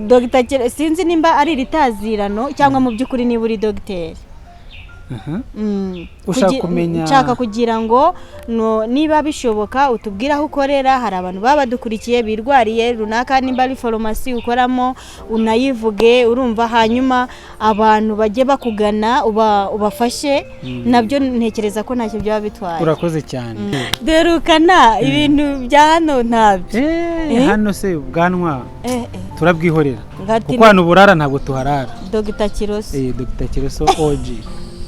Dogita, sinzi nimba ari iritazirano cyangwa mu by'ukuri niba uri dogiteri. Ushaka kumenya- Nshaka kugira ngo niba bishoboka utubwire aho ukorera. Hari abantu baba badukurikiye birwariye runaka, nimba ari farumasi ukoramo unayivuge, urumva, hanyuma abantu bajye bakugana ubafashe. Nabyo ntekereza ko ntacyo byaba bitwaye. Urakoze cyane. Derukana ibintu bya hano ntabyo. Hano se ubwanwa turabwihorera Ngati kuko hano uburara ntabwo tuharara. Dogita Kiroso. Dr. Kiroso OG.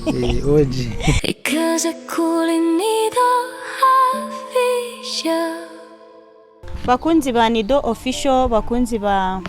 OG. Ikaze kuri Nido Official. Bakunzi ba Nido Official, bakunzi ba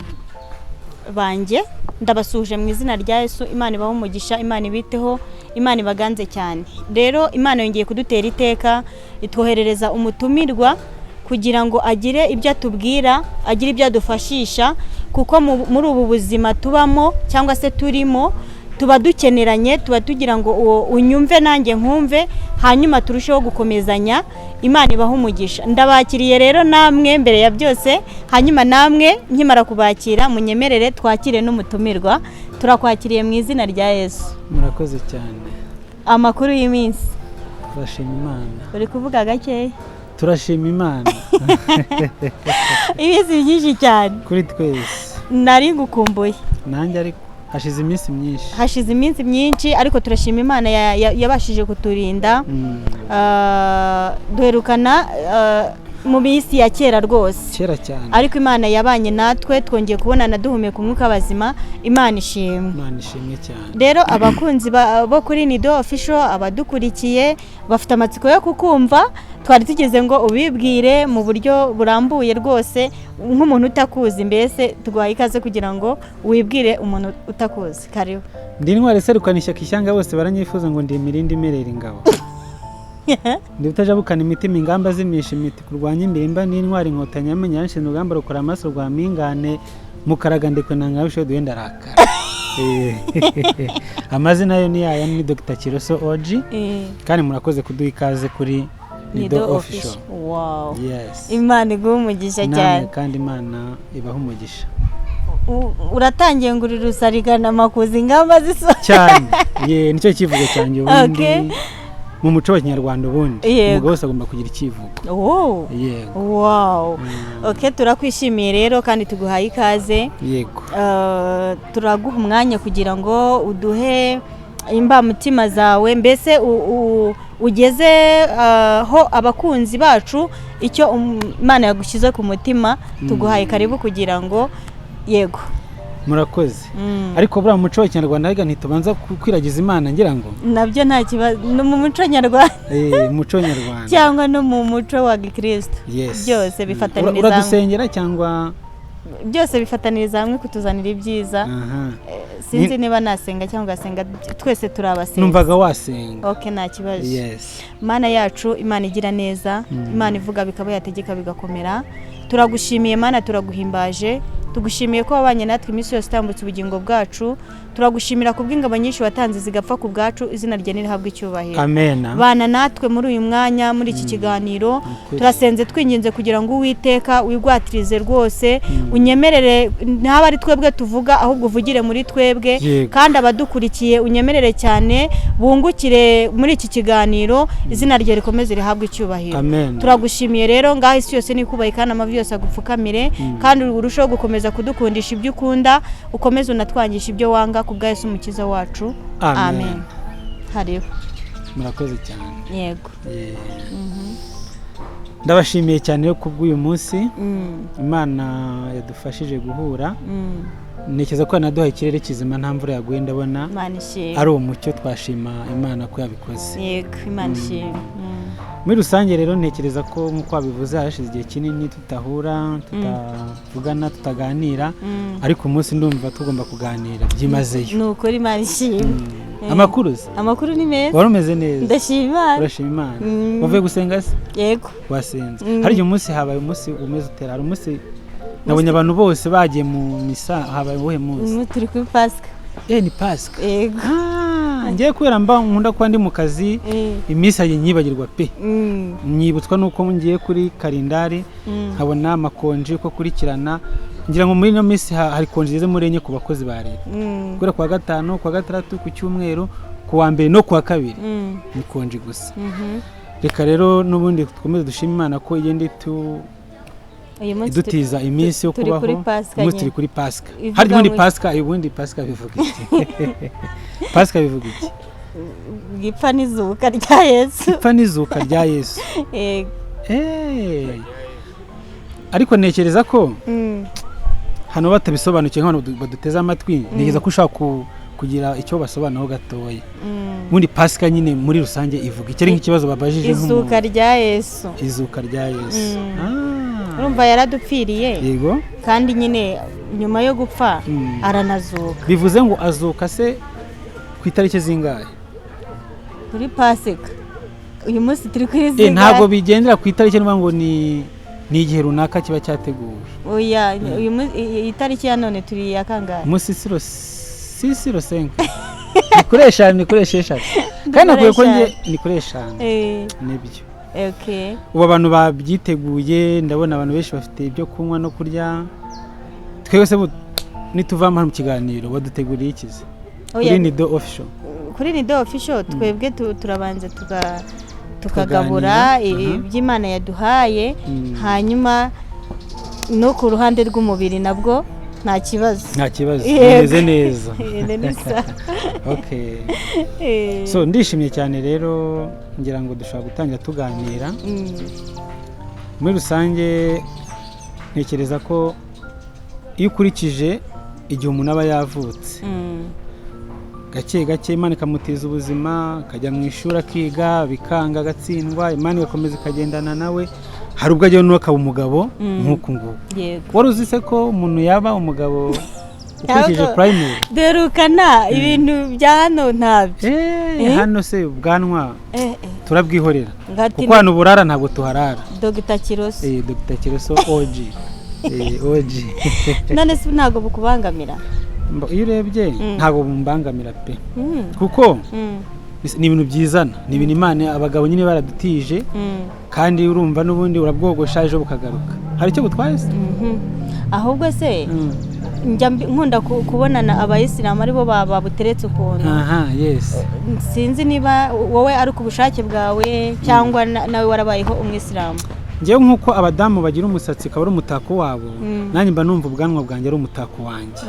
banjye, ndabasuhuje mu izina rya Yesu. Imana ibahe umugisha, Imana ibiteho, Imana ibaganze cyane. Rero Imana yongeye kudutera iteka, itwoherereza umutumirwa kugira ngo agire ibyo atubwira, agire ibyo adufashisha, kuko muri ubu buzima tubamo cyangwa se turimo tuba dukeneranye, tuba tugira ngo uwo unyumve nanjye nkumve, hanyuma turusheho gukomezanya. Imana ibahe umugisha. Ndabakiriye rero namwe mbere ya byose, hanyuma namwe nkimara kubakira munyemerere twakire n'umutumirwa. Turakwakiriye mu izina rya Yesu. Murakoze cyane. Amakuru y'iminsi? Turashima Imana. Uri kuvuga gakeya. Turashima Imana. Iminsi myinshi cyane. Kuri twese. Nari ngukumbuye. Nanjye ariko hashize iminsi myinshi. Hashize iminsi myinshi, ariko turashima Imana yabashije kuturinda. Duherukana mu minsi ya kera rwose. Kera cyane. Ariko Imana yabanye natwe, twongeye kubonana duhumeka umwuka w'abazima. Imana ishimwe. Imana ishimwe cyane. Rero abakunzi bo kuri Nido Official, abadukurikiye bafite amatsiko yo kukumva. Twari tugeze ngo ubibwire mu buryo burambuye rwose nk'umuntu utakuzi, mbese tuguhaye ikaze kugira ngo wibwire umuntu utakuzi. Karibu. Ndi intwari iserukana ishyaka ishyanga bose baranyifuza, ngo ndi imirindi imerera ingabo, ndi utajabukana imitima ingamba zimisha imiti kurwanya imirimba n'intwari inkotanyi yamenye yanshinze urugamba rukora amaso rwa mpingane mukaraga ndekwe nanga bishoboye duhenda arakara. Amazina yo ni yaya, ni Dr. Kiroso OG, kandi murakoze kuduha ikaze kuri Nido Official. Wow. Yes. Imana iguhe umugisha Namwe cyane. kandi Imana ibaha umugisha. Uratangiye ngo uri rusarigana amakuza ingamba zisa. Cyane ye, nicyo kivugo cyanjye ubundi. Mu muco wa kinyarwanda ubundi umugabo wese agomba kugira icyivugo. Oh. Yego. Wow. Okay, turakwishimiye rero kandi tuguhaye ikaze. Yego. Turaguha umwanya kugira ngo uduhe imbamutima zawe, mbese ugeze ho abakunzi bacu icyo Imana yagushyize ku mutima. Tuguhaye karibu kugira ngo, yego. Murakoze. Ariko buriya mu muco wa kinyarwanda ariko ntitubanza kwiragiza Imana, ngira ngo? Nabyo nta kibazo, no mu muco nyarwanda. Umuco nyarwanda. Cyangwa no mu muco wa gikristo. Byose bifataniriza hamwe. Uradusengera cyangwa? Byose bifataniriza hamwe kutuzanira ibyiza. Aha. Sinzi niba nasenga cyangwa ugasenga, twese turi abasenzi. Numvaga wasenga. Ok, nta kibazo. Yes. Mana yacu, Imana igira neza, Imana ivuga bikaba, yategeka bigakomera, turagushimiye Mana, turaguhimbaje. Tugushimiye ko wabanye natwe iminsi yose utambutse ubugingo bwacu. Turagushimira ku bw'ingabo nyinshi watanze zigapfa ku bwacu. Izina rye nirihabwe icyubahiro. Amena. Bana natwe muri uyu mwanya, muri iki kiganiro. Ukuri. Turasenze twinginze kugira ngo Uwiteka wigwatirize rwose, unyemerere ntaba ari twebwe tuvuga, ahubwo uvugire muri twebwe. Kandi abadukurikiye unyemerere cyane bungukire muri iki kiganiro, izina rye rikomeze rihabwe icyubahiro. Amen. Turagushimiye rero. Ngaho isi yose nikubaye kandi amavi yose agupfukamire, kandi urusheho gukomeza kudukundisha ibyo ukunda, ukomeze unatwangisha ibyo wanga, ku bwa Yesu Umukiza wacu. Amen. Hariho. Murakoze cyane. Yego. Yeah. Ndabashimiye cyane rero kubw'uyu munsi Imana yadufashije guhura. Ntekereza ko yanaduhaye ikirere kizima, nta mvura yaguye ndabona. Imana ishimwe. Ari umucyo, twashima Imana ko yabikoze. Yego, Imana ishimwe. Muri rusange rero ntekereza ko nk'uko wabivuze hashize igihe kinini tutahura, tutavugana, tutaganira, ariko umunsi ndumva tugomba kuganira byimazeyo. Ni ukuri, Imana ishimwe. Amakuru se? Amakuru ni meza. Wari umeze neza? Ndashima Imana. Urashima Imana? Mm. Wavuye gusenga se? Yego. Wasenze? Mm. Hari igihe umunsi habaye umunsi umeze utera, hari umunsi nabonye abantu bose bagiye mu misa. Habaye uwuhe munsi? Ubu turi kuri Pasika. Ni Pasika? Yego. Ah, ngiye kubera mba nkunda kuba ndi mu kazi, iminsi yagiye nyibagirwa pe. Nyibutswa nuko ngiye kuri kalendari nkabona amakonji uko akurikirana. Ngira ngo muri ino minsi hari konji zigeze muri 4 ku bakozi ba leta. Guhera kuwa gatanu, kuwa gatandatu, ku cyumweru, ku wa mbere no kuwa kabiri ni konji gusa. Reka rero n'ubundi dukomeze dushime Imana ko igenda Uyu munsi idutiza iminsi yo turi kubaho. kuri Pasika Umunsi nyine. turi kuri Pasika. Ivuga Hari ubundi ngo- Pasika, ubundi Pasika bivuga iki? Pasika bivuga iki? Ipfa n'izuka rya Yesu. Ipfa n'izuka rya Yesu. Yego. Ariko ntekereza ko hano batabisobanukiwe, nk'abantu baduteze amatwi, ntekereza ko ushobora kugira icyo basobanuraho gatoya. Ubundi Pasika nyine muri rusange ivuga iki? Ari nk'ikibazo babajije Izuka nk'umuntu. rya Yesu. Izuka rya Yesu. Urumva yaradupfiriye, kandi nyine nyuma yo gupfa aranazuka. Bivuze ngo azuka se ku itariki zingahe? Kuri Pasika. Uyu munsi turi kuri Ntabwo zingahe? bigendera ku itariki, niba ngo ni igihe runaka kiba cyateguwe. Oya, uyu munsi, iyi tariki ya none turi iya kangahe? Umunsi siro sisiro senke, ni kuri 5, ni kuri 6, kandi nakwiye ko nge ni kuri 5. Nibyo. Ubu abantu babyiteguye, ndabona abantu benshi bafite ibyo kunywa no kurya. Twebwe se nituva hano mu kiganiro baduteguriye ikize Oya, kuri Nido Official? Kuri Nido Official twebwe turabanza tukagabura Tukaganira, aha. iby'Imana yaduhaye, hanyuma no ku ruhande rw'umubiri nabwo nta kibazo. Nta kibazo. Yego. Bimeze neza. Ibintu ni sawa. Okay, so ndishimye cyane rero, ngira ngo dushobora gutangira tuganira. Muri rusange ntekereza ko iyo ukurikije igihe umuntu aba yavutse, gake gake Imana ikamutiza ubuzima, akajya mu ishuri akiga, bikanga agatsindwa, Imana igakomeza ikagendana nawe, hari ubwo ajyayo nawe akaba umugabo nk'uku nguku. Wari uzi se ko umuntu yaba umugabo ukurikije Ntabwo- primary? Derukana ibintu bya hano ntabyo. Eh, hano se ubwanwa turabwihorera, Ngati kuko hano uburara ntabwo tuharara. Dogita Kiroso. Dr. Kiroso OG. OG. None se ntabwo bukubangamira? Iyo urebye ntabwo bumbangamira pe, kuko ni ibintu byizana, ni ibintu Imana abagabo nyine baradutije, kandi urumva n'ubundi urabwogosha ejo bukagaruka. Hari icyo butwaye se? Ahubwo se njya nkunda kubonana abayisilamu aribo babuteretse ukuntu. Aha, yes. Sinzi niba wowe ari ku bushake bwawe cyangwa nawe warabayeho umwisilamu. Njyewe nk'uko abadamu bagira umusatsi ukaba ari umutako wabo, nanjye mba numva ubwanwa bwanjye ari umutako wanjye.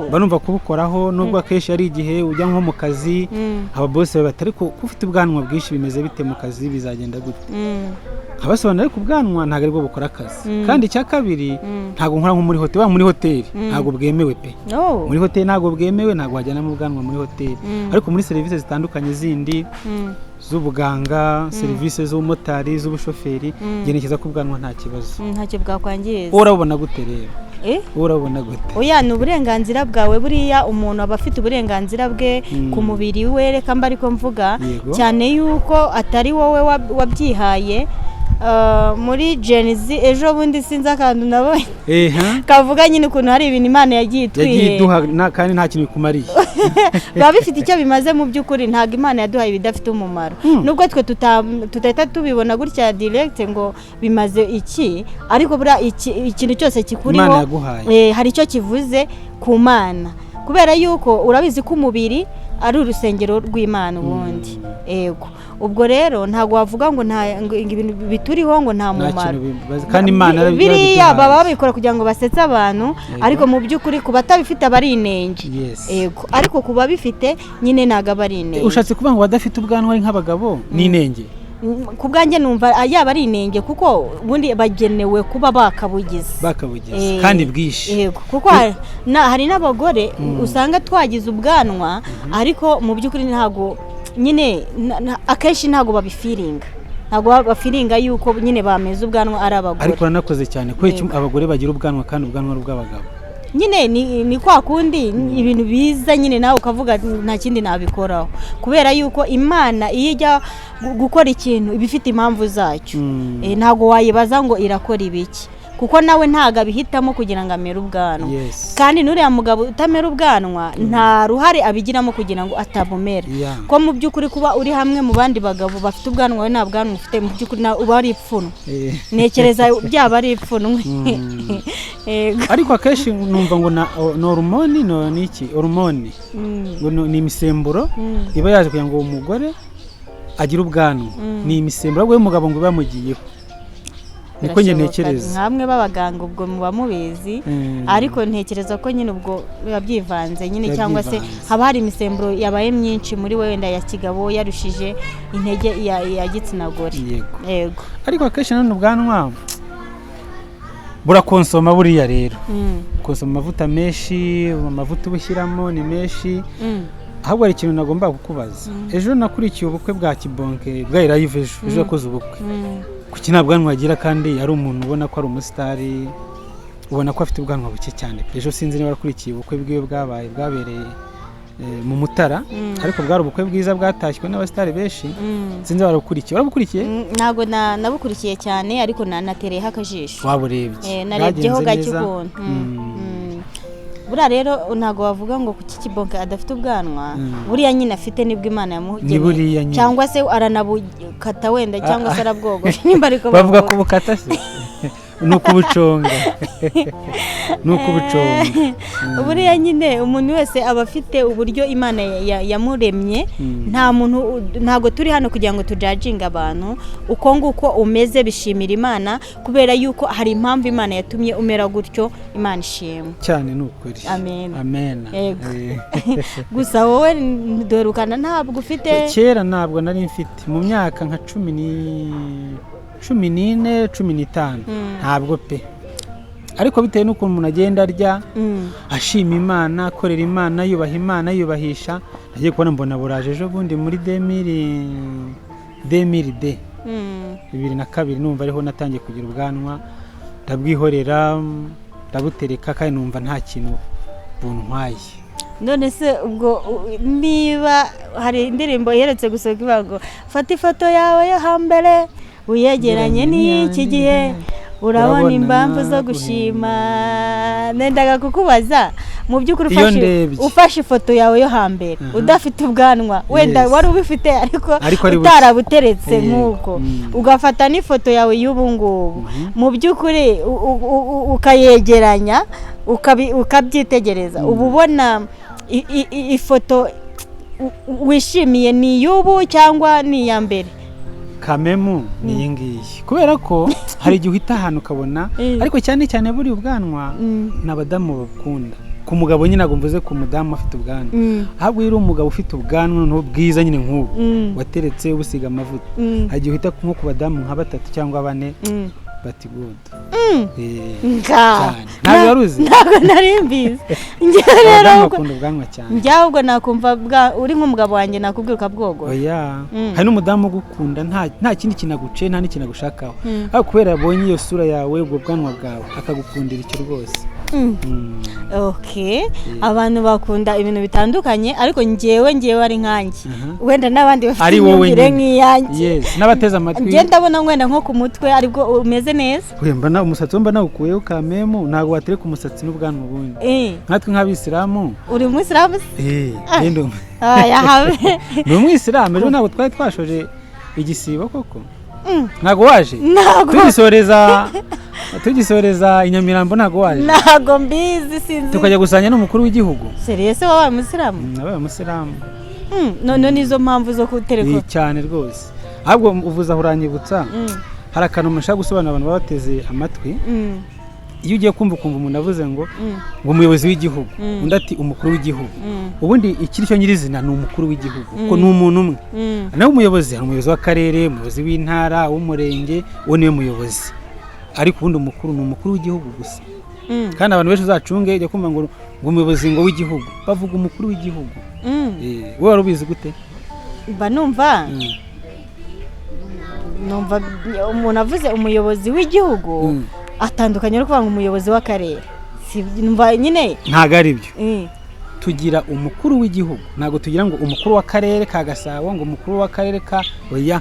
Mba numva kubukoraho, nubwo akenshi ari igihe ujya nko mu kazi, ababosi baba bati: "Ariko ko ufite ubwanwa bwinshi, bimeze bite mu kazi, bizagenda gute?" Nkabasobanurira, ariko ubwanwa ntabwo aribwo bukora akazi. Kandi icya kabiri, ntabwo nkora nko muri hoteli. Waba muri hoteli ntabwo bwemewe pe. Muri hoteli ntabwo bwemewe, ntabwo wajyanamo ubwanwa muri hoteli. Ariko muri serivisi zitandukanye zindi z'ubuganga, serivisi z'ubumotari, z'ubushoferi, ngerekeza ko ubwanwa nta kibazo. Ntacyo bwakwangiza. Wowe urabubona gute rero? Eh? Wowe urabubona gute? Oya, ni uburenganzira bwawe. Buriya umuntu aba afite uburenganzira bwe ku mubiri we, reka mba ariko mvuga, cyane yuko atari wowe wabyihaye. Muri Gen Z ejo bundi sinzi akantu nabonye kavuga nyine ukuntu hari ibintu Imana yagiye yagiye itwihera, iduha kandi nta kintu bikumariye. Biba bifite icyo bimaze mu by'ukuri. Ntabwo Imana yaduhaye ibidafite umumaro, nubwo twe tutahita tubibona gutya direct ngo bimaze iki, ariko buriya ikintu cyose kikuriho Imana yaguhaye. Hari icyo kivuze ku Mana, kubera yuko urabizi ko umubiri ari urusengero rw'Imana ubundi. Ego, ubwo rero ntabwo wavuga ngo nta ngo ibintu bituriho ngo nta nta mumaro. Kintu bimaze kandi Imana Biriya yarabiduhaye. Baba babikora kugira ngo basetse abantu, ariko mu by'ukuri ku batabifite aba ari inenge. Ego, ariko ku babifite nyine ntabwo aba ari inenge. Ushatse kuvuga ngo abadafite ubwanwa ari nk'abagabo ni inenge? Ku bwanjye numva yaba ari inenge, kuko ubundi bagenewe kuba bakabugize. Bakabugize kandi bwinshi. Yego, kuko hari n'abagore usanga twagize ubwanwa, ariko mu by'ukuri ntabwo nyine akenshi ntabwo babifiringa, ntabwo bafiringa yuko nyine bameze ubwanwa ari abagore. Ariko uranakoze cyane kubera iki abagore bagira ubwanwa kandi ubwanwa ari ubw'abagabo? Nyine ni kwa kundi ibintu biza nyine nawe ukavuga nta kindi nabikoraho, kubera yuko Imana iyo ijya gukora ikintu iba ifite impamvu zacyo. Ntabwo wayibaza ngo irakora ibiki. Kuko nawe ntabwo abihitamo kugira ngo amere ubwanwa. Kandi n'uriya mugabo utamera ubwanwa nta ruhare abigiramo kugira ngo atabumera. Ko mu by'ukuri kuba uri hamwe mu bandi bagabo bafite ubwanwa, we nta bwanwa ufite, mu by'ukuri uba ari ipfunwe. Ntekereza byaba ari ipfunwe. Yego. Ariko akenshi numva ngo ni hormone, no ni iki, hormone, ngo ni imisemburo iba yaje kugira ngo uwo mugore agire ubwanwa. Ni imisemburo, ahubwo y'umugabo ngo iba yamugiyeho, niko njye Birashoboka. ntekereza. Nkamwe b'abaganga ubwo muba mubizi. Ariko ntekereza ko nyine ubwo biba byivanze nyine, Biba cyangwa se byivanze. haba hari imisemburo yabaye myinshi muri we, wenda ya kigabo yarushije intege iya gitsina gore. Yego. Yego. Ariko akenshi nanone ubwanwa burakonsoma buriya rero. Konsoma amavuta menshi, amavuta uba ushyiramo ni menshi. Ahubwo hari ikintu nagomba kukubaza. Ejo nakurikiye ubukwe bwa Kibonke bwa live, ejo yakoze ubukwe. Kuki nta bwanwa agira kandi ari umuntu ubona ko ari umusitari, ubona ko afite ubwanwa buke cyane? Ejo sinzi niba warakurikiye ubukwe bwiwe bwabaye, bwabereye mu Mutara, ariko bwari ubukwe bwiza bwatashywe n'abasitari benshi. Sinzi warabukurikiye, warabukurikiye? Ntabwo nabukurikiye cyane, ariko natereyeho akajisho. Waburebye? Narebyeho Bwagenze gake neza? ukuntu. Buriya rero ntabwo wavuga ngo kuki Kibonke adafite ubwanwa. Buriya nyine afite nibwo Imana yamugeneye. Ni buriya nyine. Cyangwa se aranabukata wenda, cyangwa se arabwogosha, nimba ariko Bavuga kubukata se? Ni ukubuconga, ni ukubuconga. Buriya nyine umuntu wese aba afite uburyo Imana yamuremye. Nta muntu, ntabwo turi hano kugira ngo tujudginge abantu. Uko nguko umeze bishimira Imana, kubera yuko hari impamvu Imana yatumye umera gutyo. Imana ishimwe. Cyane, ni ukuri. Amen. Amen. Yego. Gusa wowe duherukana ntabwo ufite. Kera ntabwo nari mfite, mu myaka nka 14, 15, ntabwo pe. Ariko bitewe n'ukuntu umuntu agenda arya, ashima Imana, akorera Imana, yubaha Imana, yubahisha, nagiye kubona mbona buraje ejo bundi muri 2002, 2002, numva ariho natangiye kugira ubwanwa, ndabwihorera, ndabutereka, kandi numva nta kintu buntwaye. None se ubwo niba hari indirimbo iherutse gusohoka ivuga ngo fata ifoto yawe yo hambere uyegeranye n'iki gihe, urabona Urabona impamvu zo gushima. Nendaga kukubaza, mu by'ukuri Iyo ndebye. ufashe ifoto yawe yo hambere udafite ubwanwa wenda, wari ubifite ariko Ariko ari buke. utarabuteretse nk'uko, ugafata n'ifoto yawe y'ubu ngubu, mu by'ukuri ukayegeranya, ukabyitegereza, uba ubona ifoto wishimiye ni iy'ubu cyangwa ni iya mbere? Kamemu ni iyi ngiyi, kubera ko hari igihe uhita ahantu ukabona, ariko cyane cyane buriya ubwanwa ni abadamu babukunda. Ku mugabo nyine, ntabwo mvuze ku mudamu afite ubwanwa, ahubwo iyo uri umugabo ufite ubwanwa noneho bwiza nyine nk'ubu, wateretse, ubusiga amavuta, hari igihe uhita nko ku badamu nka batatu cyangwa bane bati "Good." Nga. Cyane. Ntabwo wari uzi? Ntabwo nari mbizi njyewe rero. Abadamu bakunda ubwanwa cyane. Njye ahubwo nakumva uri nk'umugabo wanjye nakubwira ukabwogora. Oya, hari n'umudamu ugukunda nta kindi kintu aguciye, nta n'ikintu agushakaho, ariko kubera yabonye iyo sura yawe, ubwo bwanwa bwawe, akagukundira icyo rwose. Okay, abantu bakunda ibintu bitandukanye, ariko ngewe ari nkanjye, wenda n'abandi bafite Ari wowe imyumvire nyine. nk'iyanjye, Yes, n'abateze amatwi. njye ndabona wenda nko ku mutwe aribwo umeze neza. Oya, mbona umusatsi wo mba nawukuyeho kamemu, ntabwo watereka umusatsi n'ubwanwa ubundi. Nkatwe nk'abisilamu. Uri umuyisilamu se? Eh, ngende Aya, habe. Ni umwisilamu. Ejo ntabwo twari twashoje igisibo koko? Ntabwo waje? Ntabwo. Tugisoreza i Nyamirambo ntabwo waje? Ntabwo mbizi, sinzi. Tukajya gusangira n'umukuru w'igihugu. Sérieux se, wabaye umusilamu? Nabaye umusilamu. None nizo mpamvu zo gutereka? Cyane rwose. Ahubwo uvuze aho uranyibutsa, hari akantu mushaka gusobanurira abantu baba bateze amatwi. Iyo ugiye kumva ukumva umuntu avuze ngo ngo umuyobozi w'igihugu, undi ati umukuru w'igihugu, ubundi ikiri cyo nyirizina ni umukuru w'igihugu, kuko ni umuntu umwe. Nawe umuyobozi, hari umuyobozi w'akarere, umuyobozi w'intara, w'umurenge, uwo niwe muyobozi, ariko ubundi umukuru ni umukuru w'igihugu gusa. Kandi abantu benshi uzacunge, ujya kumva ngo umuyobozi ngo w'igihugu, bavuga umukuru w'igihugu. Wowe wari ubizi gute? Mba numva numva umuntu avuze umuyobozi w'igihugu atandukanye no kuvuga ngo umuyobozi w'akarere. Numva nyine. Ntabwo ari byo. Tugira umukuru w'igihugu, ntabwo tugira ngo umukuru w'akarere ka Gasabo, ngo umukuru w'akarere ka, oya.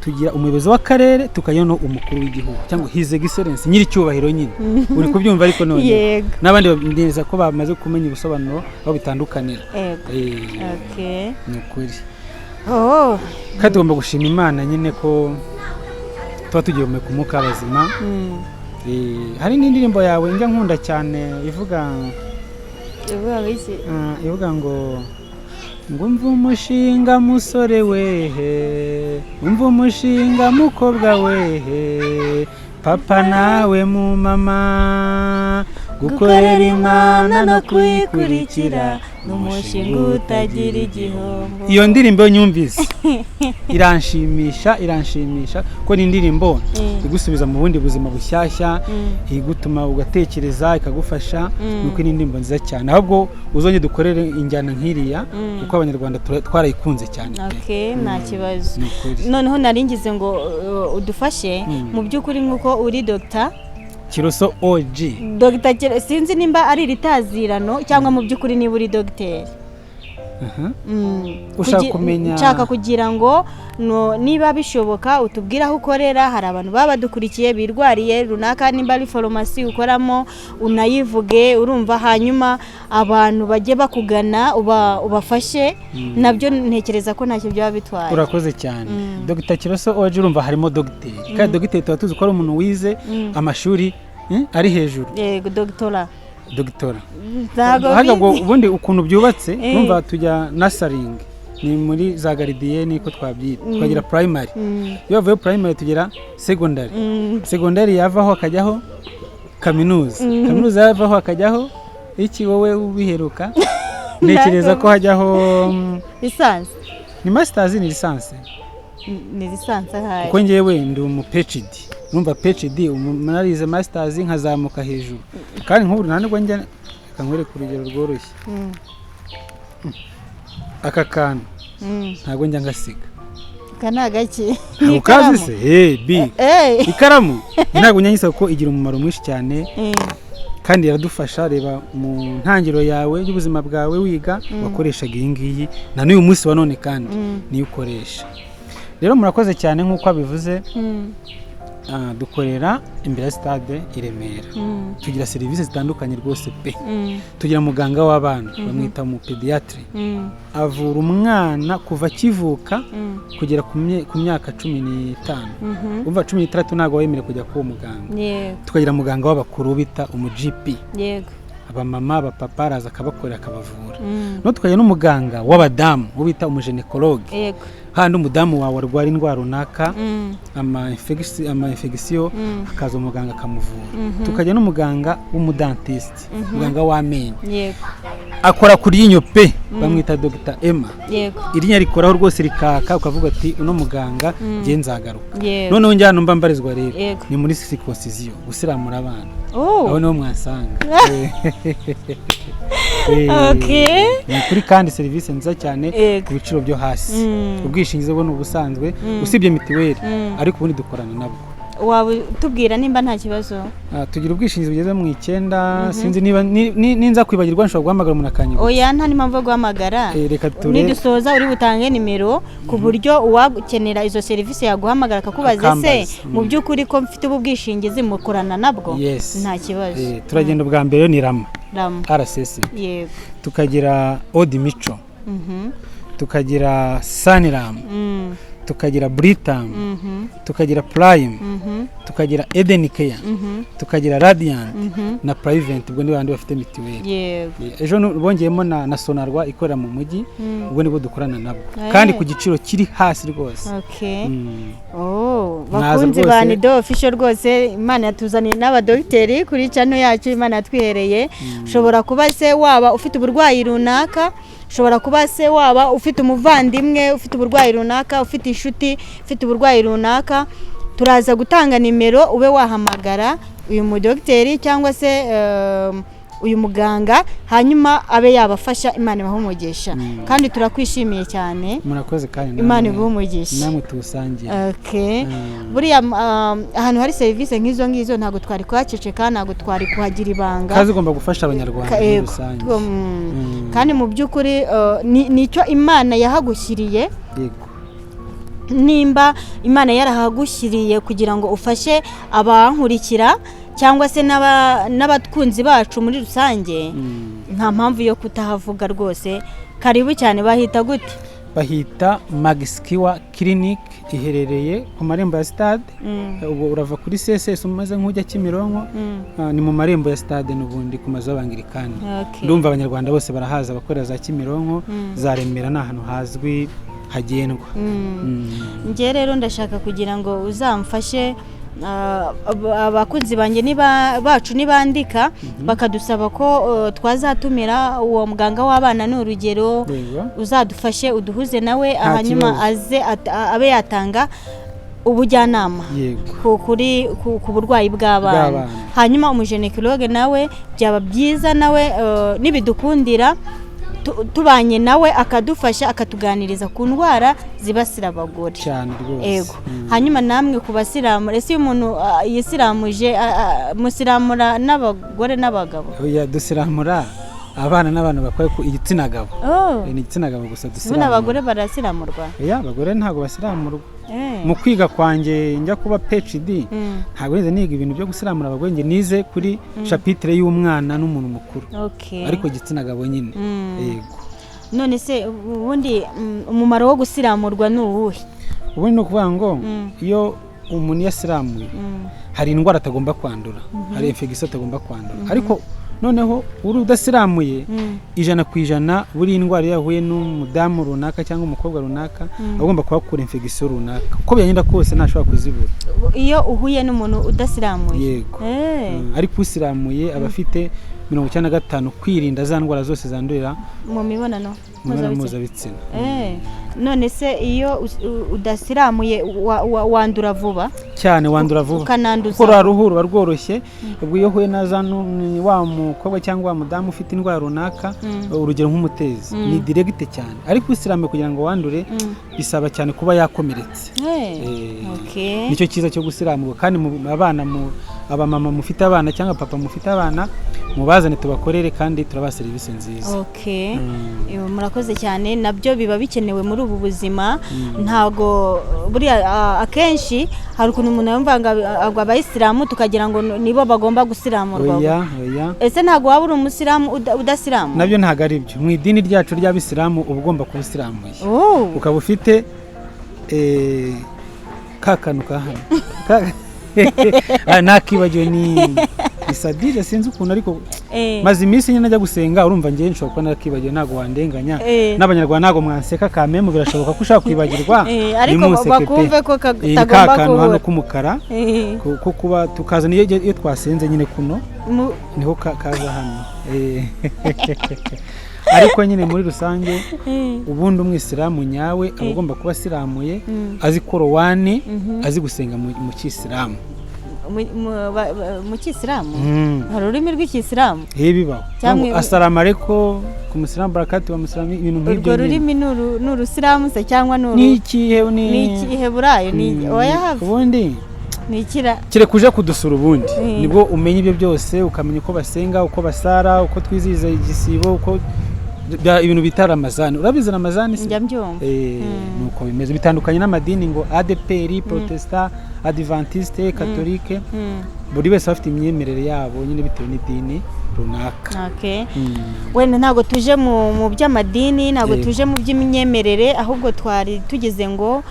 Tugira umuyobozi w'akarere, tukagira no umukuru w'igihugu cyangwa His Excellence, nyiricyubahiro nyine. Uri kubyumva ariko none? Yego. N'abandi neza ko bamaze kumenya ubusobanuro aho bitandukanira. Ni ukuri. Oh. Kandi tugomba gushima Imana nyine ko tuba tugiye ku mwuka w'abazima. Hari n'indirimbo yawe njya nkunda cyane ivuga Ivuga ngo iki? Ah, ivuga ngo umva umushinga musore wehe, umva umushinga mukobwa wehe, papa nawe mu mama, gukorera Imana no kuyikurikira ni umushinga utagira igihombo. Iyo ndirimbo iyo nyumvise iranshimisha, iranshimisha ko ni indirimbo igusubiza mu bundi buzima bushyashya, igutuma ugatekereza, ikagufasha. Nuko ni indirimbo nziza cyane. Ahubwo uzongere dukorere injyana nk'iriya, kuko Abanyarwanda twarayikunze cyane pe. Okay, nta kibazo. Ni ukuri. Noneho nari ngize ngo udufashe mu by'ukuri nk'uko uri dogita Kiroso OG. Dogita sinzi nimba ari iritazirano cyangwa mu by'ukuri niba uri dogiteri. Ushaka kumenya- Nshaka kugira ngo niba bishoboka utubwire aho ukorera. Hari abantu baba badukurikiye birwariye runaka, nimba ari farumasi ukoramo unayivuge, urumva, hanyuma abantu bajye bakugana ubafashe. Nabyo ntekereza ko ntacyo byaba bitwaye. Urakoze cyane. Dogita Kiroso OG, urumva harimo dogiteri, kandi dogiteri tuba tuzi ko ari umuntu wize amashuri ari hejuru. Yego, dogitora. Dogitora. Ntabwo Hajya ngo bizi. ubundi ukuntu byubatse, urumva tujya nursery, ni muri za gardienne ko twabyita, tukagira primary. Iyo bavuye primary tugera secondary. Secondary yavaho hakajyaho kaminuza, kaminuza yavaho hakajyaho iki? Wowe ubiheruka, ntekereza ko hajyaho Licence. Ni masters, ni licence? Ni licence ahari. Kuko njyewe ndi umu PhD. Numva PhD, narize masters nkazamuka hejuru, kandi nk'ubu nta nubwo njya. Reka nkwereke urugero rworoshye. Aka kantu ntabwo njya ngasiga. Aka ni agaki? Ntabwo kazi se? Hey, bi ikaramu ntabwo njya nyisiga kuko igira umumaro mwinshi cyane kandi iradufasha. Reba mu ntangiriro yawe y'ubuzima bwawe wiga wakoreshaga iyi ngiyi, na n'uyu munsi wa none kandi niyo ukoresha. Rero murakoze cyane. Nk'uko abivuze, dukorera imbere ya sitade i Remera. Tugira serivisi zitandukanye rwose pe. Tugira muganga w'abana bamwita umupédiatre, avura umwana kuva akivuka kugera ku myaka 15. Umva, 16 ntabwo wemerewe kujya kuba muganga. Tukagira muganga w'abakuru bita umu GP, abamama, abapapa, araza akabakorera, akabavura. No tukagira n'umuganga w'abadamu wo bita umugynécologue, handi umudamu wawe arwara indwara runaka, ama infection, hakaza umuganga akamuvura. Tukajya n'umuganga w'umudentiste, muganga w'amenyo, akora ku ryinyo pe, bamwita Dr Emma. Iryinyo rikoraho rwose rikaka, ukavuga ati uno muganga ngiye nzagaruka. Noneho njya hano mba mbarizwa rero ni muri circoncision, gusiramura abana. Aho niho mwasanga. Ni ukuri, kandi serivisi nziza cyane ku biciro byo hasi. Ubwishingizi bwo ni ubusanzwe, usibye mituweli, ariko ubundi dukorana nabwo. Waba utubwira nimba nta kibazo? Ah, tugira ubwishingizi bugeze mu icyenda. Sinzi niba ninza kwibagirwa nshobora guhamagara umuntu akanyibutsa. Oya, nta n'impamvu yo guhamagara. Reka ture Nidusoza uri butange nimero ku buryo uwakenera izo serivisi yaguhamagara akakubaza ese Akambaza. mu by'ukuri ko mfite ubu bwishingizi mukorana nabwo? Yes. Nta kibazo. Turagenda. Ubwa mbere ni Rama, Rama. RCC. Tukagira Old Mutual, tukagira Sanlam, tukagira Britam, tukagira Prime, tukagira Eden Care, tukagira Radiant na Private. Ubwo ni bandi bafite mituweli. Ejo bongeyemo na Sonarwa ikorera mu mujyi. Ubwo nibwo dukorana nabwo kandi ku giciro kiri hasi rwose. Oh, Mwaza bakunzi rwose. ba Nido Official, rwose Imana yatuzaniye n'abadogiteri kuri channel yacu Imana yatwihereye. Ushobora kuba se waba ufite uburwayi runaka, ushobora kuba se waba ufite umuvandimwe ufite uburwayi runaka, ufite inshuti ufite uburwayi runaka, turaza gutanga nimero ube wahamagara uyu mudogiteri cyangwa se uyu muganga, hanyuma abe yabafasha. Imana ibahe umugisha, kandi turakwishimiye cyane. Murakoze kandi Imana namwe- iguhe umugisha. Namwe tuwusangire. Okay. Buriya ahantu hari serivisi nk'izo ngizo ntabwo twari kuhaceceka, ntabwo twari kuhagira ibanga. Kazi ugomba gufasha Abanyarwanda muri Yego. rusange. Kandi mu by'ukuri nicyo Imana yahagushyiriye. Yego. Nimba Imana yarahagushyiriye kugira ngo ufashe abankurikira cyangwa se n'abakunzi bacu muri rusange, nta mpamvu yo kutahavuga rwose. Karibu cyane. Bahita gute? Bahita Magisikiwa Clinic, iherereye ku marembo ya stade. Ubwo urava kuri CSS umeze nk'ujya Kimironko. Ni mu marembo ya stade n'ubundi, ku mazu y'Abangirikani. Ndumva Abanyarwanda bose barahaza, abakorera za Kimironko, za Remera, ni ahantu hazwi hagendwa. Njye rero ndashaka kugira ngo uzamfashe, abakunzi banjye niba bacu nibandika bakadusaba ko twazatumira uwo muganga w'abana, ni urugero, uzadufashe uduhuze nawe, Nta hanyuma kibazo. aze abe yatanga ubujyanama ku burwayi bw'abana. Bw'abana. Hanyuma umugynécologue nawe byaba byiza nawe, nibidukundira tubanye nawe akadufasha, akatuganiriza ku ndwara zibasira abagore. Cyane rwose. Ego. Hanyuma namwe ku basilamu, ese iyo umuntu yisiramuje, musiramura n'abagore n'abagabo? Oya, dusiramura abana n'abantu bakora ku igitsina gabo. Oh. Ni igitsina gabo gusa Ubundi dusiramura. abagore barasiramurwa? Oya, abagore ntabwo basiramurwa. Mu kwiga kwanjye njya kuba PhD, ntabwo nize niga ibintu byo gusiramura abagore. Njye nize kuri chapitre y'umwana n'umuntu mukuru, ariko igitsina gabo nyine. Yego. None se ubundi umumaro wo gusiramurwa ni uwuhe? Ubundi ni ukuvuga ngo iyo umuntu yasiramuye, hari indwara atagomba kwandura, hari infection atagomba kwandura. Ariko noneho uri udasiramuye, 100% buri indwara iyo yahuye n'umudamu runaka cyangwa umukobwa runaka, aba agomba kuhakura infection runaka. Uko byagenda kose ntashobora kuzibura. Iyo uhuye n'umuntu udasiramuye? Yego. Ariko usiramuye aba afite 95 kwirinda za ndwara zose zandurira mu mibonano mu mibonano mpuzabitsina. mpuzabitsina. None se iyo udasiramuye wandura vuba? Cyane, wandura vuba. Ukananduza. Kuko ruriya ruhu ruba rworoshye. Ubwo iyo uhuye na za wa mukobwa cyangwa wa mudamu ufite indwara runaka, urugero nk'umutezi, ni direct cyane. Ariko usiramuye, kugira ngo wandure bisaba cyane kuba yakomeretse. Nicyo cyiza cyo gusiramurwa. Kandi mu abana, mu abamama mufite abana cyangwa papa mufite abana, mubazane tubakorere kandi turabaha serivisi nziza. Murakoze cyane. Nabyo biba bikenewe muri ubu buzima. Ntago buriya akenshi hari ukuntu umuntu yumva ngo abayisilamu, tukagira ngo nibo bagomba gusiramurwa. Oya, oya. Ese ntabwo waba uri umusilamu udasilamu? Nabyo ntabwo ari byo. Mu idini ryacu ry'Abisilamu uba ugomba kuba usiramuye, ukaba ufite ka kantu ka hano. Nakibagiwe, ni sadire, sinzi ukuntu, ariko maze iminsi nyine najya gusenga. Urumva njyewe nshobora kuba narakibagiwe, ntabwo wandenganya. N'Abanyarwanda ntabwo mwanseka kamemu, birashoboka ko ushobora kwibagirwa. Ariko Ntimunseke pe. bakumve ko Ni katagomba ka kantu hano kubura. k'umukara ko kuba tukazana iyo twasenze nyine kuno, niho kaza hano. Ariko nyine muri rusange, ubundi umwisilamu nyawe aba agomba kuba asiramuye, azi korowani, azi gusenga mu kisilamu. Mu kisilamu? Hari ururimi rw'ikisilamu? Iyo bibaho. Cyangwa- Asalamu alaikum ku musilamu, barakati wa musilamu, ibintu nk'ibyo Urwo nyine. rurimi ni urusilamu se cyangwa ni Ni ikihe ni Ni ikiheburayo? Ni oya, have. Ubundi Ni ikira? Kereka uje kudusura, ubundi nibwo umenya ibyo byose, ukamenya uko basenga, uko basara, uko twizihiza igisibo, uko ibintu bita Ramazani. Urabizi Ramazani se? Njya mbyumva. Nuko bimeze, bitandukanye n'amadini ngo ADPR, Protestant, Adventiste, Catholique. Buri wese afite imyemerere yabo nyine bitewe n'idini runaka. Wenda ntabwo tuje mu by'amadini, ntabwo tuje mu by'imyemerere, ahubwo twari tugeze ngo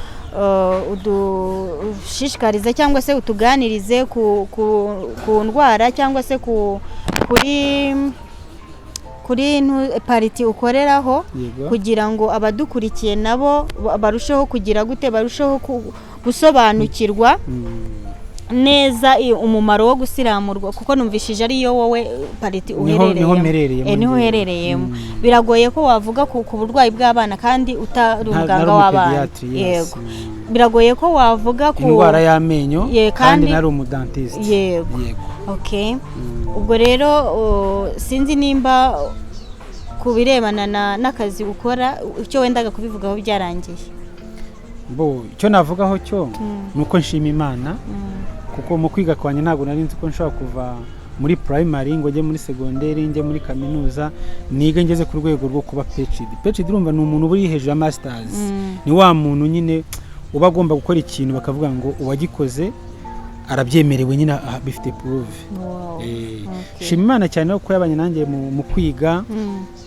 udushishikarize cyangwa se utuganirize ku ndwara cyangwa se kuri partie ukoreraho, kugira ngo abadukurikiye nabo barusheho kugira gute, barusheho gusobanukirwa neza umumaro wo gusiramurwa, kuko numvishije ariyo wowe partie uherereyemo. Niho mperereyemo Niho njyewe. uherereyemo. Biragoye ko wavuga ku burwayi bw'abana kandi utari umuganga Ntari w'abana. umupédiatre, yes. Yego. Biragoye ko wavuga ku Indwara y'amenyo Ye, kandi nari umudentiste. Yego. Yego. Okay. Ubwo rero sinzi nimba ku birebana n'akazi ukora, icyo wendaga kubivugaho byarangiye. Bo, icyo navugaho cyo ni uko nshima Imana, kuko mu kwiga kwanjye ntabwo nari nzi ko nshobora kuva muri primary ngo njye muri segonderi, njye muri kaminuza, nige ngeze ku rwego rwo kuba PhD. PhD urumva ni umuntu uba uri hejuru ya masters, ni wa muntu nyine uba agomba gukora ikintu bakavuga ngo uwagikoze arabyemerewe nyine, bifite preuve. Shima Imana cyane ko yabanye nanjye mu kwiga,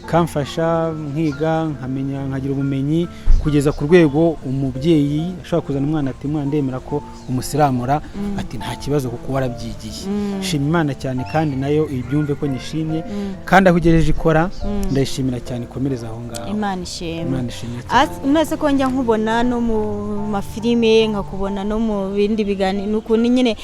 kamfasha nkiga, nkamenya, nkagira ubumenyi kugeza ku rwego umubyeyi ashobora kuzana umwana ati: "Mwana, ndemera ko umusiramura," ati: "Nta kibazo kuko warabyigiye." Shima Imana cyane, kandi nayo ibyumve ko nyishimye, kandi aho ugejeje ikora ndayishimira cyane, ikomereza aho ngaho. Imana ishimwe. Imana ishimwe cyane. None ko njya nkubona no mu mafilime, nkakubona no mu bindi biganiro, ukuntu nyine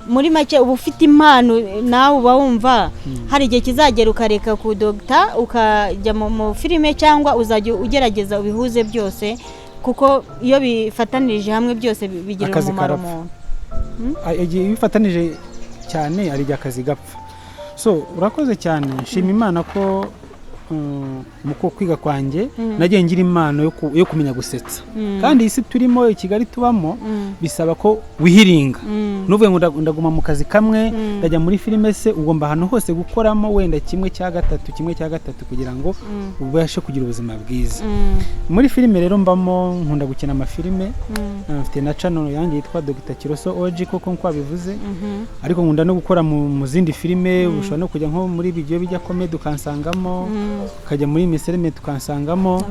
muri make uba ufite impano, nawe uba wumva hari igihe kizagera ukareka ku dogita ukajya mu filime, cyangwa uzajya ugerageza ubihuze byose? Kuko iyo bifatanirije hamwe byose bigira Akazi umumaro karapfa. umuntu. Igihe iyo ubifatanije cyane hari igihe akazi gapfa. So urakoze cyane. Nshima Imana ko mu kwiga kwanjye nagiye ngira impano yo kumenya gusetsa, kandi iyi si turimo, i Kigali tubamo, bisaba ko wihiringa. Nuvuge ngo ndaguma mu kazi kamwe, ndajya muri filime se, ugomba ahantu hose gukoramo wenda kimwe cya gatatu, kimwe cya gatatu, kugira ngo ubashe kugira ubuzima bwiza. Muri filime rero mbamo, nkunda gukina amafilime. Mfite na channel yanjye yitwa Dr Kiroso OG, koko nkuko wabivuze, ariko nkunda no gukora mu zindi filime. Ushobora no kujya nko muri bijyo bijya comedy ukansangamo, ukajya muri misereme tukansangamo,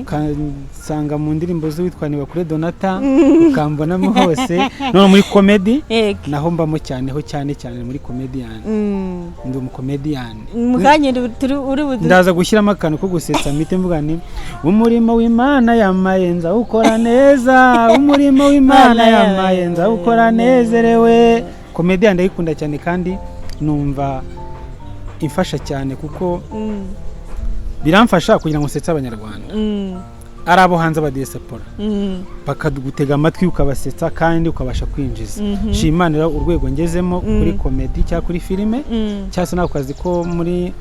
ukansanga mu ndirimbo z'uwitwa Nibakure Donata, ukambonamo hose. None muri comedy naho mbamo cyane, ho cyane cyane muri comedian. Ndi umukomediyani. Mu kanya turi uri budu Ndaza gushyiramo akantu ko gusetsa, mpite mvuga ni umurimo w'Imana yamaye nzawukora neza, umurimo w'Imana yamaye nzawukora nezerewe. Komediya ndayikunda cyane, kandi numva imfasha cyane, kuko biramfasha kugira ngo nsetse Abanyarwanda, ari abo hanze, abadiyasipora, bakagutega amatwi ukabasetsa kandi ukabasha kwinjiza. Shima Imana rero urwego ngezemo kuri comedy cyangwa kuri filime, cyangwa se n'ako kazi ko muri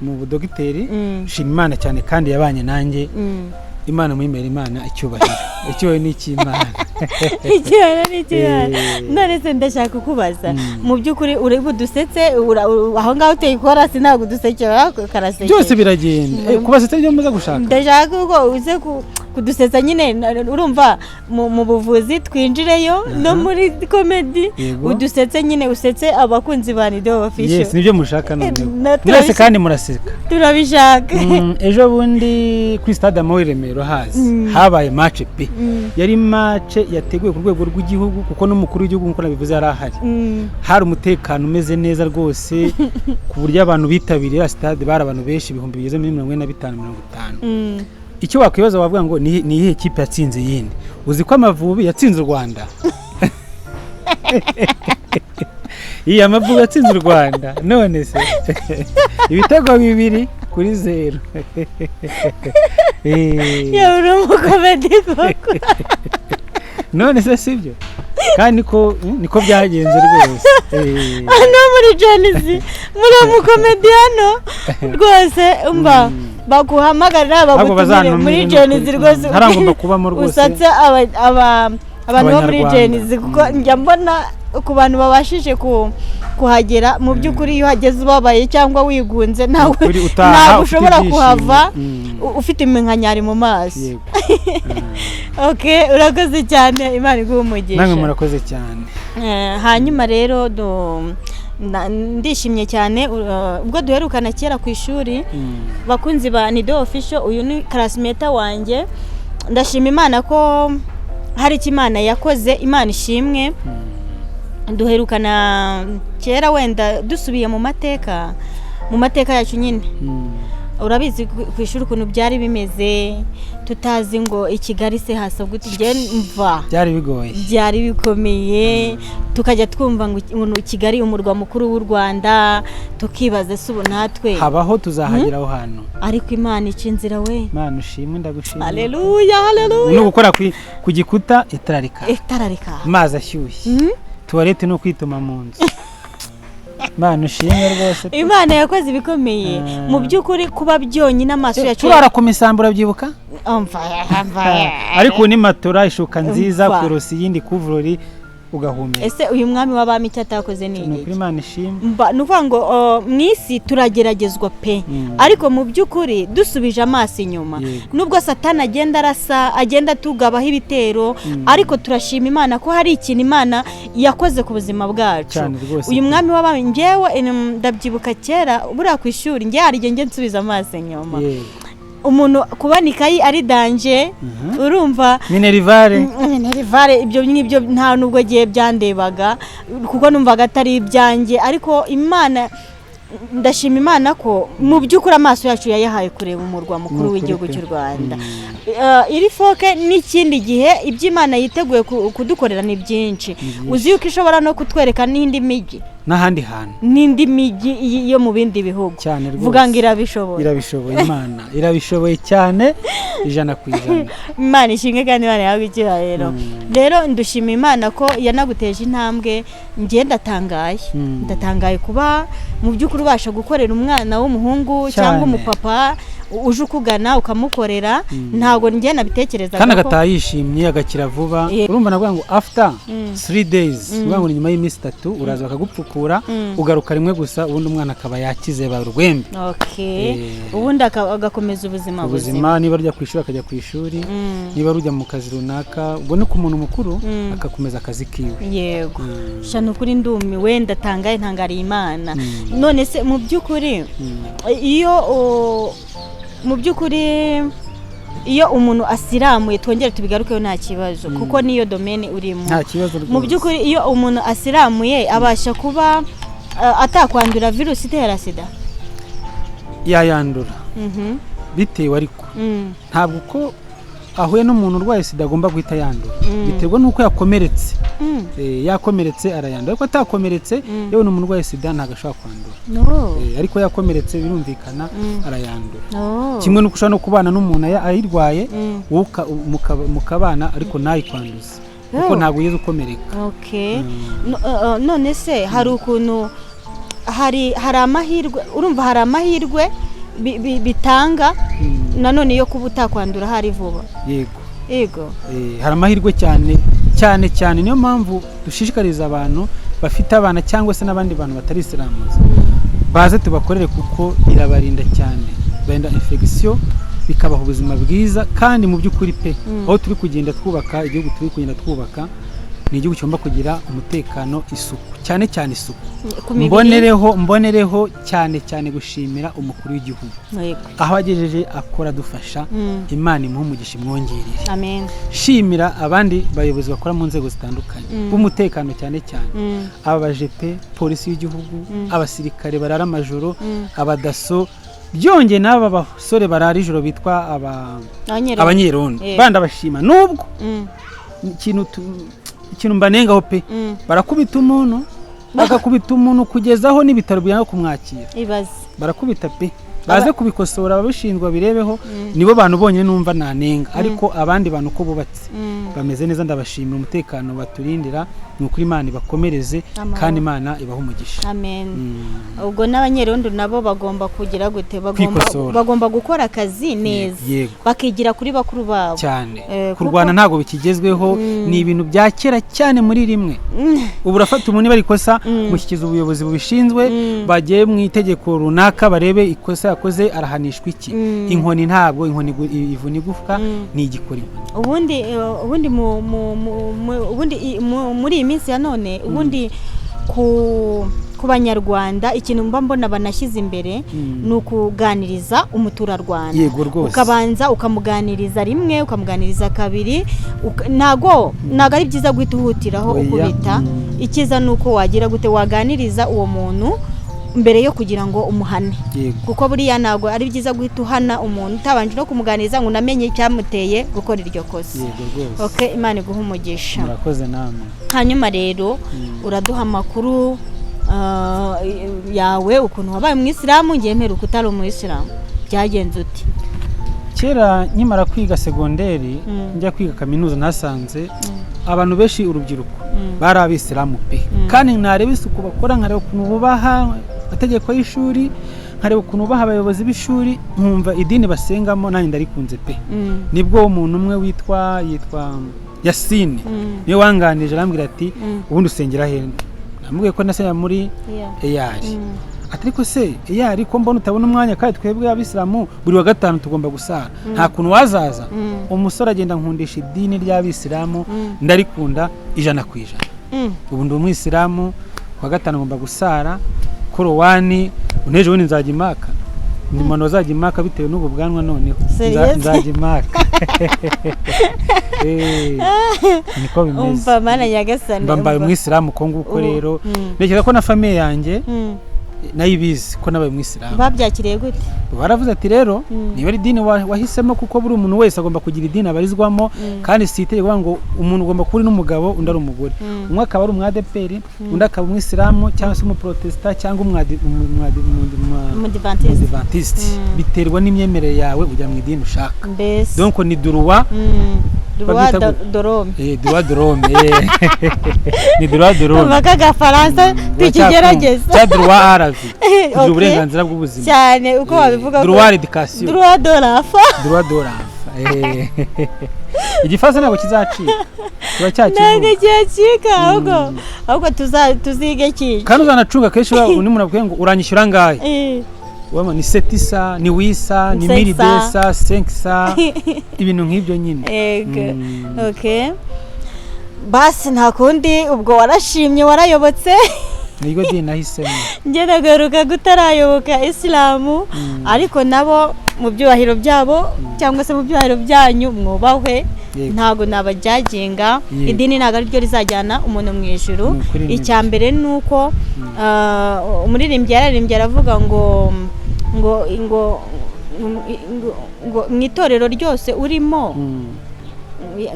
mu budogiteri. Shima Imana cyane kandi yabanye nanjye. Imana muyimera, Imana icyubahiro, icyubahiro ni icy'Imana. Icyubahiro ni icyubahiro. None se ndashaka kukubaza, mu by'ukuri uri budusetse, aho ngaho uteye ikorasi, ntabwo udusekera, karasekera? Byose biragenda. Kubasetsa ibyo muza gushaka. Ndashaka ko uze kudusetsa nyine, urumva mu buvuzi twinjireyo no muri comedy. Udusetse nyine, usetse abakunzi ba Nido Official. Yes, nibyo mushaka noneho mwese, kandi muraseka. Turabishaka. Ejo bundi kuri Stade Amahoro i Remera hazi habaye match pe. Yari match yateguwe ku rwego rw'igihugu, kuko n'umukuru w'igihugu, nk'uko nabivuze, yari ahari. Hari umutekano umeze neza rwose, ku buryo abantu bitabiriye stade bari abantu benshi, ibihumbi bigeze muri 45, 50. Icyo wakwibaza, wavuga ngo ni iyihe kipe yatsinze iyindi? Uzi ko Amavubi yatsinze u Rwanda? Iyi Amavubi yatsinze u Rwanda, none se ibitego 2-0. Yewe, uri umukomedi koko. None se sibyo? Kandi niko byagenze rwose. Hano muri Gen Z muri umukomedi hano rwose, umva, baguhamagarira, Ahubwo bagutumire bazantumire muri ni Gen Z ukuri. rwose. Harangomba kubamo rwose. Usatse abantu bo muri Abanyarwanda. Gen Z, kuko njya mbona ku bantu babashije kuhagera, mu by'ukuri iyo uhageze ubabaye cyangwa wigunze, nawe Ukuri utaha ntabwo ufite ushobora ibyishimo. kuhava ufite iminkanyari mu maso. Okay, urakoze cyane, Imana iguhe umugisha. Namwe murakoze cyane. Hanyuma rero ndishimye cyane, ubwo duherukana kera ku ishuri. Bakunzi ba Nido Official, uyu ni classmate wanjye. Ndashima Imana ko hari icyo Imana yakoze, Imana ishimwe. Duherukana kera, wenda dusubiye mu mateka yacu nyine, urabizi ku ishuri ukuntu byari bimeze, tutazi ngo i Kigali se hasa gute. Njye mva Byari bigoye. Byari bikomeye, tukajya twumva ngo Kigali umurwa mukuru w'u Rwanda, tukibaza se ubu natwe Habaho tuzahagera aho hantu? Ariko Imana ica inzira we. Imana ushimwe, ndagushimye. Haleluya, haleluya. Ni ugukora ku gikuta, itara rikaka. Itara rikaka. Amazi ashyushye, tuwarete no kwituma mu nzu. Imana ushimwe rwose. Imana yakoze ibikomeye mu by'ukuri, kuba byonyine amaso yacu Turara ku misambi, urabyibuka? Umva, umva. Ariko ubu ni matora, ishuka nziza, Umva. korosi iyindi, kuvurori. Ugahumeka. Ese uyu mwami w'abami icyo atakoze ni Ni iki? ukuri, Imana ishimwe. Ni ukuvuga ngo mu isi turageragezwa pe, ariko mu by'ukuri dusubije amaso inyuma, nubwo Satani agenda arasa, agenda atugabaho ibitero, ariko turashima Imana ko hari ikintu Imana yakoze ku buzima bwacu. Cyane rwose Uyu pe. mwami w'abami, ngewe ndabyibuka kera buriya ku ishuri, ngewe hari igihe njye nsubiza amaso inyuma, umuntu kubona ikayi ari danger, urumva? Minerval. Minerval, ibyo ngibyo nta nubwo gihe byandebaga, kuko numvaga atari ibyanjye. Ariko Imana, ndashima Imana ko mu by'ukuri amaso yacu yayahaye kureba umurwa mukuru Ni ukuri w'igihugu pe. cy'u Rwanda. Iri foke n'ikindi gihe ibyo Imana yiteguye kudukorera ni byinshi. Uzi yuko ishobora no kutwereka n'indi mijyi, N'ahandi hantu, n'indi mijyi yo mu bindi bihugu. Cyane rwose. Vuga ngo irabishoboye. Irabishoboye, Imana irabishoboye cyane, 100%. Imana ishimwe kandi Imana yawe icyubahiro. Rero ndushima Imana ko yanaguteje intambwe. Njye ndatangaye, ndatangaye kuba mu by'ukuri ubasha gukorera umwana w'umuhungu cyangwa umupapa uje ukugana ukamukorera. Ntabwo njye nabitekerezaga Kandi ko agataha yishimye, agakira vuba. Urumva navuga ngo after 3 days, uvuga ngo ni nyuma y'iminsi 3, uraza bakagupfukura, ugaruka rimwe gusa, ubundi umwana akaba yakize, ba urwembe. Ubundi agakomeza ubuzima buzima. Ubuzima, niba rujya ku ishuri akajya ku ishuri, niba rujya mu kazi runaka, ubwo ni ku muntu mukuru, agakomeza akazi kiwe. Yego sha, ni ukuri ndumiwe, ndatangaye, ntangariye Imana. None se mu by'ukuri iyo mu by'ukuri iyo umuntu asiramuye, twongere tubigarukeho nta kibazo, kuko niyo domaine urimo. Nta kibazo rwose. Mu by'ukuri iyo umuntu asiramuye abasha kuba atakwandura virusi itera sida? Yayandura bitewe, ariko ntabwo uko ahuye n'umuntu urwaye sida agomba guhita yandura. Biterwa n'uko yakomeretse. Yakomeretse arayandura, ariko atakomeretse, yewe n'umuntu urwaye sida ntabwo ashobora kwandura. No. Ariko yakomeretse birumvikana arayandura. Oh. Kimwe n'uko ushobora no kubana n'umuntu ayirwaye, wowe mukabana ariko ntayikwanduze, kuko Oh. ntabwo wigeze ukomereka. Okay. None se hari ukuntu hari amahirwe, urumva hari amahirwe bitanga nanone yo kuba utakwandura hari vuba? Yego. Yego. Hari amahirwe cyane cyane cyane. Niyo mpamvu dushishikariza abantu bafite abana cyangwa se n'abandi bantu batari isilamuzi, baze tubakorere, kuko birabarinda cyane, barinda infection, bikabaha ubuzima bwiza. Kandi mu by'ukuri pe, aho turi kugenda twubaka igihugu, turi kugenda twubaka ni igihugu kigomba kugira umutekano, isuku, cyane cyane isuku. Ku mibiri. Mbonereho cyane cyane gushimira umukuru w'igihugu aho agejeje akora adufasha. Imana imuhe umugisha, imwongerere. Amen. Shimira abandi bayobozi bakora mu nzego zitandukanye b'umutekano, cyane cyane aba bajepe, polisi y'igihugu, abasirikare barara amajoro, abadaso, byongeye n'aba basore barara ijoro bitwa aba Abanyerondo. Abanyerondo. Bandabashima nubwo ikintu mbanengaho pe, barakubita umuntu, bagakubita umuntu kugeza aho n'ibitaro byanga kumwakira. Ibaze. Barakubita pe, baze kubikosora, ababishinzwe babirebeho. Nibo bantu bonyine numva nanenga, ariko abandi bantu uko bubatse bameze neza, ndabashimira umutekano baturindira. Ni ukuri Imana ibakomereze. Amahoro. Kandi Imana ibahe umugisha. Amen. Ubwo n'abanyerondo nabo bagomba kugira gute? Bagomba Kwikosora. Bagomba gukora akazi neza, Yego. bakigira kuri bakuru babo. Cyane. Kurwana ntabwo bikigezweho, ni ibintu bya kera cyane muri rimwe. Ubu urafata umuntu niba ari ikosa, mushyikiza ubuyobozi bubishinzwe, bagiye mu itegeko runaka barebe ikosa yakoze arahanishwa iki. Inkoni ntabwo inkoni ivuna igufwa, ni igikora inkoni. Ubundi ubundi muri iyi minsi ya none, ubundi ku Banyarwanda ikintu mba mbona banashyize imbere ni ukuganiriza umuturarwanda. Yego rwose. Ukabanza ukamuganiriza rimwe, ukamuganiriza kabiri, ntago ari byiza guhita uhutiraho Oya. ukubita. Icyiza ni uko wagira gute, waganiriza uwo muntu mbere yo kugira ngo umuhane, kuko buriya ntabwo ari byiza guhita uhana umuntu utabanje no kumuganiriza ngo unamenye icyamuteye gukora iryo kosa. Yego rwose. Okay, Imana iguhe umugisha. Murakoze namwe. Hanyuma rero uraduha amakuru yawe, ukuntu wabaye umwisilamu. Ngiye mperuka utari umwisilamu, byagenze uti? Kera nkimara kwiga segonderi, njya kwiga kaminuza, nasanze abantu benshi, urubyiruko, bari abisilamu pe. Kandi nareba isuku bakora, nkareba ukuntu bubaha amategeko y'ishuri, nkareba ukuntu bubaha abayobozi b'ishuri, nkumva idini basengamo nanjye ndarikunze pe. Nibwo umuntu umwe witwa yitwa Yasine niwe wanganije, arambwira ati: "Ubundi usengera he?" Namubwiye ko nasengera muri EAR. Ati: "Ariko se EAR ko mbona utabona umwanya, kandi twebwe abisilamu buri wa gatanu tugomba gusara, nta kuntu wazaza?" Umusore agenda nkundisha idini ry'abisilamu, ndarikunda 100%. Ubu ndi umwisilamu, ku wa gatanu ngomba gusara korowani. N'ejo bundi nzajya imaka, ndi umuntu wazajya imaka bitewe n'ubu bwanwa noneho. Serious? Nzajya imaka. Niko bimeze. Umva, Mana nyagasani! Mba mbaye Umva. umwisilamu uko nguko. Rero ntekereza ko na famille yanjye nayo ibizi ko nabaye umwisilamu. Babyakiriye gute? Baravuze ati: "Rero niba ari idini wahisemo, kuko buri muntu wese agomba kugira idini abarizwamo, kandi si itegeko kuvuga ngo umuntu ugomba kuba uri n'umugabo, undi ari umugore, umwe akaba ari umwadeperi, undi akaba umwisilamu cyangwa se umuprotesita cyangwa umudivantiste. Umudivantiste. Biterwa n'imyemerere yawe, ujya mu idini ushaka." Mbese Donc ni droit. Droit. Babyita De l'homme. Droit de l'homme, ni droit de l'homme. Umva k'agafaransa tukigerageza. Cya droit à la vie, kugira uburenganzira bw'ubuzima. Cyane uko wabivuga ko Droit à l'éducation. Droit de l'enfant. Droit de l'enfant. Igifaransa ntabwo kizacika, kiba Ntabwo cyakivuga. cyacika, ahubwo tuzige kije. Kandi uzanacunga kenshi undi muntu akubwiye ngo: "Uranyishyura angahe?" Wabona ni 700, ni 800, ni 500. 1200, 500, ibintu nk'ibyo nyine. Ego. Okay, basi nta kundi, ubwo warashimye, warayobotse. Niryo dini nahisemo. Njye ndagaruka kutarayoboka isilamu, ariko nabo mu byubahiro byabo cyangwa se mu byubahiro byanyu mwubahwe. Ntabwo nabajudginga. Idini ntabwo ari ryo rizajyana umuntu mu ijuru. Ni ukuri, ni Icya mbere ni uko umuririmbyi yararirimbye aravuga ngo mu itorero ryose urimo,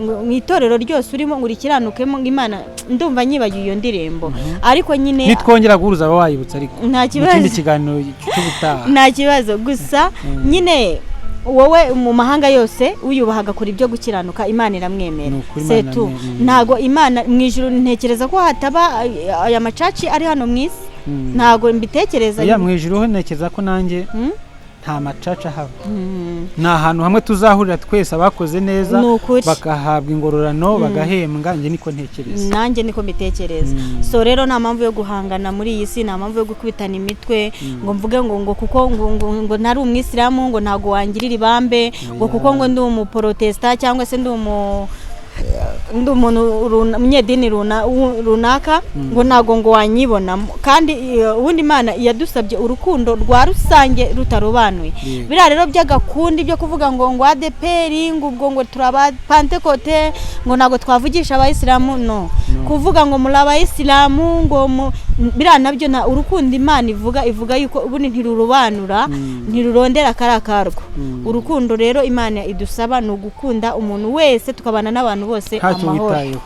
ngo mu itorero ryose urimo ngo urikiranukemo, ngo Imana, ndumva nyibagiwe iyo ndirimbo, ariko nyine Nitwongera guhuza aba wayibutse, ariko Nta mu kibazo. kindi kiganiro cy'ubutaha. Nta kibazo, gusa nyine wowe mu mahanga yose uyubaha agakora ibyo gukiranuka, Imana iramwemera. Ni ukuri, Imana Setu. iramwemera. Ntago Imana mu ijuru, ntekereza ko hataba aya machurch ari hano mu isi. Ntago mbitekereza. Oya, mu ijuru ho ntekereza ko nanjye nta machurch ahaba. Ni ahantu hamwe tuzahurira twese abakoze neza, Ni ukuri. bagahabwa ingororano, bagahembwa. Njye niko ntekereza. Nanjye niko mbitekereza. So rero nta mpamvu yo guhangana muri iyi si, nta mpamvu yo gukubitana imitwe ngo mvuge ngo kuko ngo ntari umwisilamu ngo ntabwo wangirira ibambe, ngo kuko ngo ndi umuporotesita cyangwa se ndi umuntu umunyedini runaka ngo ntabwo ngo wanyibonamo. Kandi ubundi Imana yadusabye urukundo rwa rusange rutarobanuye. Biriya rero by'agakundi byo kuvuga ngo ADEPR, ngo ubwo ngo turi abapantekote, ngo ntabwo twavugisha abayisilamu, no kuvuga ngo muri abayisilamu, ngo biriya nabyo nta urukundo Imana ivuga yuko ubundi ntirurobanura, ntirurondera akari akarwo. Urukundo rero Imana idusaba ni ugukunda umuntu wese, tukabana n'abantu bose Ntacyo amahoro. witayeho.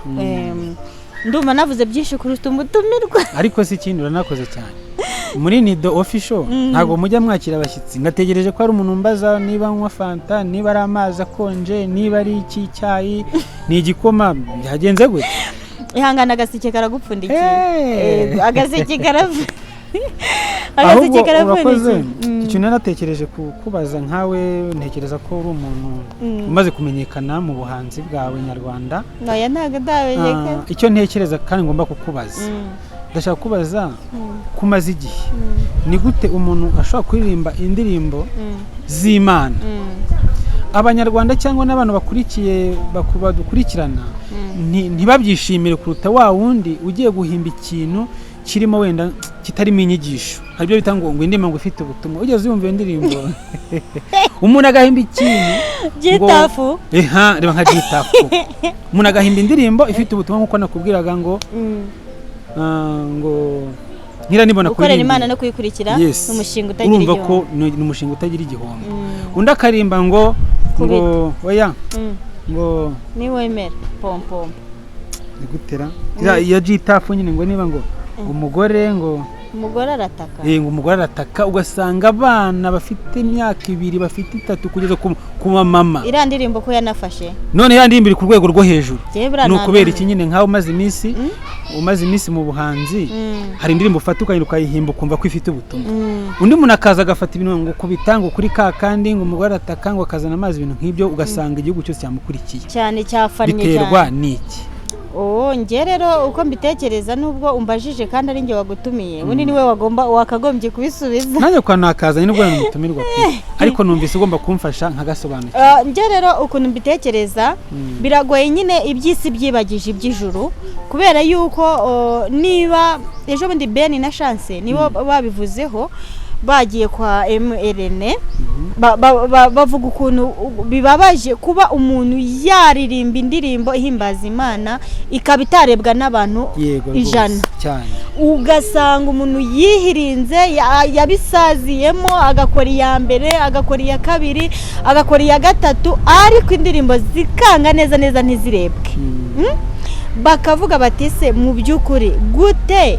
Ndumva navuze byinshi kuruta umutumirwa. Ariko si ikindi, uranakoze cyane. Muri Nido Official ntabwo mujya mwakira abashyitsi. Nategereje ko hari umuntu umbaza niba nywa fanta, niba ari amazi akonje, niba ari iki icyayi, ni igikoma, byagenze gute? Ihangana, agaseke karagupfundikiye. Hey! Yego, agaseke Ahubwo agaseke urakoze. karapfundikiye. Ikintu naratekereje kukubaza nkawe, ntekereza ko uri umuntu umaze kumenyekana mu buhanzi bwawe nyarwanda. Oya, ntabwo ndamenyekana. Icyo ntekereza kandi ngomba kukubaza, ndashaka kubaza ko umaze igihe, ni gute umuntu ashobora kuririmba indirimbo z'Imana, abanyarwanda cyangwa n'abantu bakurikiye badukurikirana ntibabyishimire kuruta wa wundi ugiye guhimba ikintu kirimo wenda kitarimo inyigisho? Hari ibyo bita ngo indirimbo ngo ifite ubutumwa. Ugeze yumva iyo ndirimbo, umuntu agahimba ikintu Gitafu. Eha, reba nka gitafu, umuntu agahimba indirimbo ifite ubutumwa nk'uko nakubwiraga ngo ngo nkira nibona Gukorera kuririmba. Imana no kuyikurikira Yes. ni umushinga utagira Urumva ko igihombo. ni umushinga utagira igihombo. Undi akarimba ngo oya, ngo Niwemera pompompo. Ni gutera iya gitafu nyine, ngo niba ngo umugore ngo Umugore arataka. Ngo umugore arataka, ugasanga abana bafite imyaka 2, bafite 3, kugeza ku mama. Iriya ndirimbo ko yanafashe. None ya ndirimbo iri ku rwego rwo hejuru. Njyewe buriya Ni ukubera ntabwo- iki nyine? Nkawe umaze iminsi mu buhanzi, hari indirimbo ufata ukagenda ukayihimba, ukumva ko ifite ubutumwa. Undi muntu akaza agafata ibintu ngo kubita, ngo kuri ka kandi, ngo umugore arataka, ngo akazana amazi, ibintu nk'ibyo, ugasanga igihugu cyose cyamukurikiye. Cyane, cyafannye. Biterwa Cyane. n'iki? Oh, njye rero uko mbitekereza, nubwo umbajije kandi ari njye wagutumiye, ubundi niwe wagomba wakagombye kubisubiza. Nanjye kwa nakazanye nubwo numutumirwa pe, ariko numvise ugomba kumfasha nkagasobanukirwa. Njye rero ukuntu mbitekereza, biragoye nyine, iby'isi byibagije iby'ijuru, kubera yuko niba ejo bundi Ben na Chance nibo babivuzeho, bagiye kwa MRN, bavuga ukuntu bibabaje kuba umuntu yaririmba indirimbo ihimbaza Imana ikaba itarebwa n'abantu Yego rwose, 100. Cyane. Ugasanga umuntu yihirinze, yabisaziyemo, agakora iya mbere, agakora iya kabiri, agakora iya gatatu, ariko indirimbo zikanga neza neza, ntizirebwe. Bakavuga bati: "Se mu by'ukuri gute?"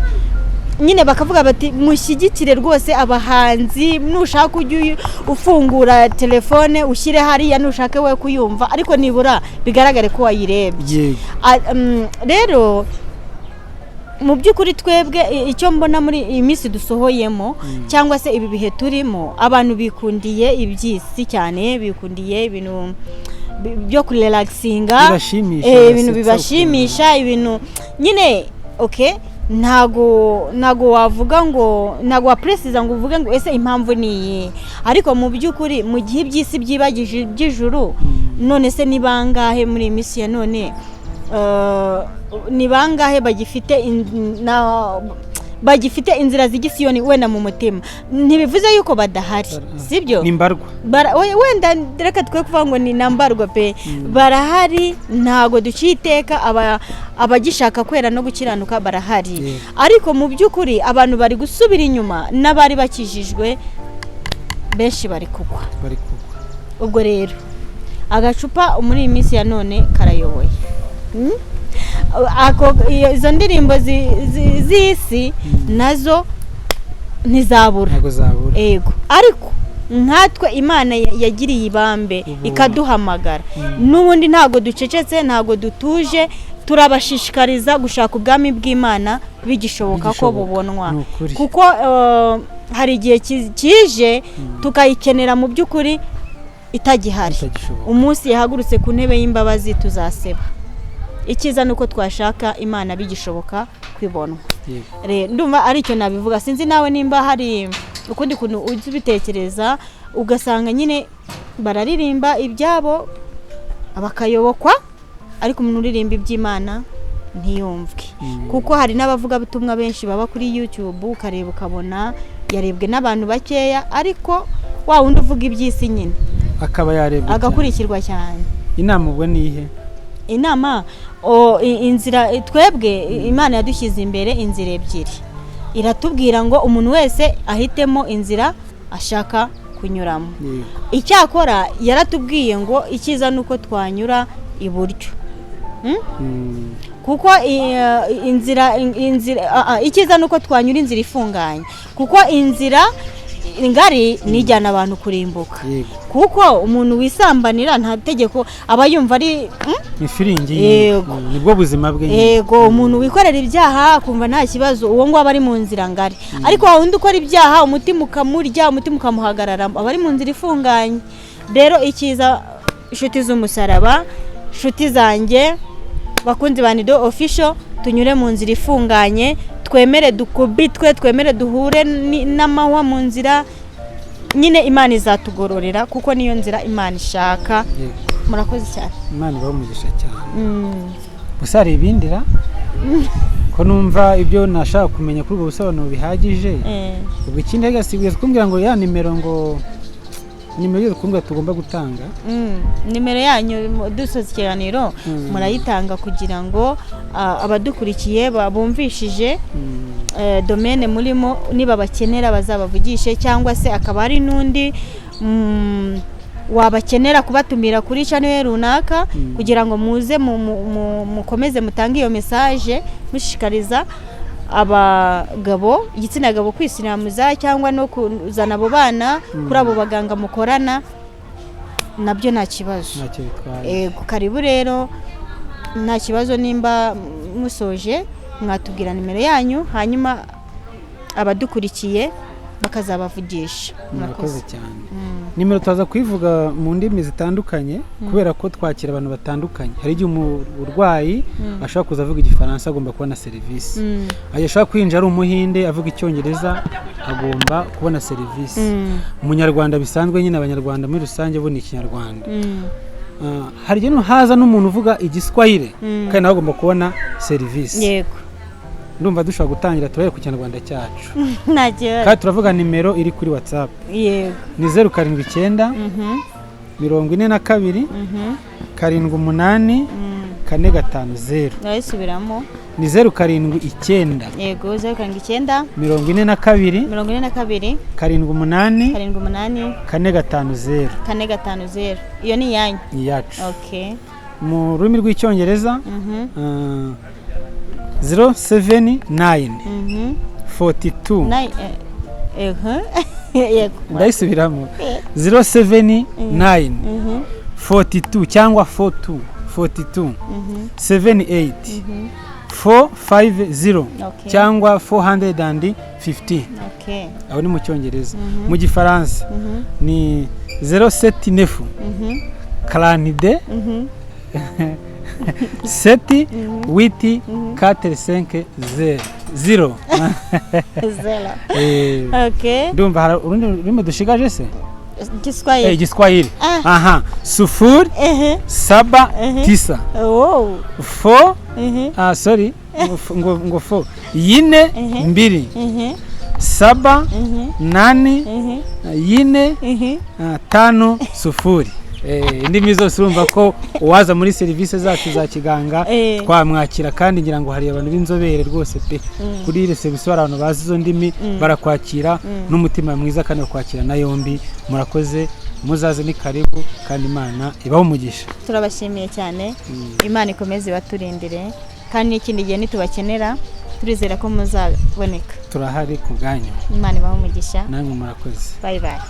Nyine bakavuga bati: "Mushyigikire rwose abahanzi, nushaka ujye ufungura telefone ushyire hariya, nushake we kuyumva, ariko nibura bigaragare ko wayirebye." Rero mu by'ukuri twebwe icyo mbona muri iyi minsi dusohoyemo, cyangwa se ibi bihe turimo, abantu bikundiye iby'isi cyane, bikundiye ibintu byo kurelaxinga. Bibashimisha, ibintu bibasetsa. Bibashimisha, ibintu nyine. Okay, ntago wavuga ngo, ntago wapresiza ngo uvuge ngo ese impamvu ni iyi, ariko mu by'ukuri mu gihe iby'isi byibagije iby'ijuru, none se ni bangahe muri iyi minsi ya none, ni bangahe bagifite inzira z'igisiyoni wenda mu mutima? Ntibivuze yuko badahari, sibyo? Ni mbarwa. Wenda reka twe kuvuga ngo ni nambarwa pe, barahari, ntago duciye iteka abagishaka kwera no gukiranuka barahari. Ariko mu by'ukuri abantu bari gusubira inyuma, n'abari bakijijwe benshi bari kugwa. Bari kugwa. Ubwo rero agacupa muri iyi minsi ya none karayoboye. Izo ndirimbo z'isi nazo ntizabura. Ntabwo zabura. Ego, ariko nkatwe Imana yagiriye ibambe Ubuntu. ikaduhamagara, n'ubundi ntabwo ducecetse, ntabwo dutuje, turabashishikariza gushaka ubwami bw'Imana bigishoboka ko Bigishoboka. bubonwa. Ni ukuri. Kuko hari igihe kije tukayikenera mu by'ukuri itagihari. Bitagishoboka. Umunsi yahagurutse ku ntebe y'imbabazi tuzaseba. Icyiza ni uko twashaka Imana bigishoboka kwibonwa. Ndumva aricyo nabivuga. Sinzi nawe nimba hari ukundi kuntu ujya ubitekereza, ugasanga nyine bararirimba ibyabo bakayobokwa, ariko umuntu uririmba iby'Imana ntiyumvwe. Kuko hari n'abavugabutumwa benshi baba kuri YouTube, ukareba ukabona yarebwe n'abantu bakeya, ariko wa wundi uvuga iby'isi nyine akaba yarebwe cyane. Agakurikirwa cyane. Inama ubwo ni ihe? Inama, inzira twebwe Imana yadushyize imbere inzira ebyiri, iratubwira ngo umuntu wese ahitemo inzira ashaka kunyuramo. Icyakora yaratubwiye ngo icyiza ni uko twanyura iburyo. Kuko inzira icyiza ni uko twanyura inzira ifunganye, kuko inzira ngari nijyana abantu kurimbuka. Kuko umuntu wisambanira nta tegeko aba yumva ari Ni firingi. Yego. Nibwo buzima bwe nyine. Yego, umuntu wikorera ibyaha akumva nta kibazo, uwo nguwo aba ari mu nzira ngari, ariko wa wundi ukora ibyaha umutima ukamurya, umutima ukamuhagarara, aba ari mu nzira ifunganye. Rero icyiza, inshuti z'umusaraba, inshuti zanjye, bakunzi ba Nido Official, tunyure mu nzira ifunganye, twemere dukubitwe, twemere duhure n'amahwa mu nzira nyine, Imana izatugororera, kuko niyo nzira Imana ishaka. Murakoze cyane. Imana ibahe umugisha cyane. Gusa hari ibindi ra ko numva ibyo nashaka kumenya kuri ubwo busobanuro bihagije. Ubwo ikindi hagasigaye kumbwira ngo ya nimero, ngo nimero yose kumbwira tugomba gutanga. Nimero yanyu dusoza ikiganiro murayitanga kugira ngo abadukurikiye bumvishije domaine murimo, niba bakenera bazabavugishe, cyangwa se akaba hari n'undi wabakenera kubatumira kuri channel runaka kugira ngo muze mukomeze mutange iyo message mushishikariza. Abagabo, igitsina gabo kwisiramuza cyangwa no kuzana abo bana kuri abo baganga mukorana, nabyo nta kibazo. Ntacyo bitwaye. Ego, karibu rero, nta kibazo. Nimba musoje mwatubwira nimero yanyu, hanyuma abadukurikiye bakazabavugisha. Murakoze cyane. Nimero turaza kuyivuga mu ndimi zitandukanye kubera ko twakira abantu batandukanye. Hari igihe umurwayi ashobora kuza avuga Igifaransa, agomba kubona serivisi. Hari ashobora kwinjira ari Umuhinde avuga Icyongereza, agomba kubona serivisi. Umunyarwanda bisanzwe nyine, Abanyarwanda muri rusange bo ni Ikinyarwanda. Hari igihe haza n'umuntu uvuga Igiswahili, kandi nawe agomba kubona serivisi. Ndumva dushobora gutangira, turahera ku Kinyarwanda cyacu. Nta kibazo. Kandi turavuga nimero iri kuri WhatsApp. Ni 079 42 78 450. Ndayisubiramo. Ni 079. Yego, 079. 42. 42. 78. 78. 450. 450. Iyo ni iyanyu? Ni iyacu. Okay. Mu rurimi rw'Icyongereza, 079 42. Yego. Ndayisubiramo: 079 42 cyangwa 42 42 78 450 cyangwa 450. Aho ni mu Cyongereza. Mu Gifaransa ni 079 42 7 8 4 5 0 0. Zero. Ndumva hari urundi rurimi dushigaje se? Giswahili. Igiswahili. Ah. Aha, 0 7 9 four. Ah, sorry, ngo four yine mbili saba nane yine 5 0. Indimi zose urumva ko uwaza muri serivisi zacu za kiganga twamwakira, kandi ngira ngo hari abantu b'inzobere rwose pe. Kuri reception hari abantu bazi izo ndimi, barakwakira n'umutima mwiza kandi bakwakira na yombi. Murakoze, muzaze, ni karibu, kandi Imana ibahe umugisha. Turabashimiye cyane. Imana ikomeze ibaturindire, kandi n'ikindi gihe nitubakenera turizera ko muzaboneka. Turahari ku bwanyu. Imana ibahe umugisha. Namwe murakoze. Bye bye.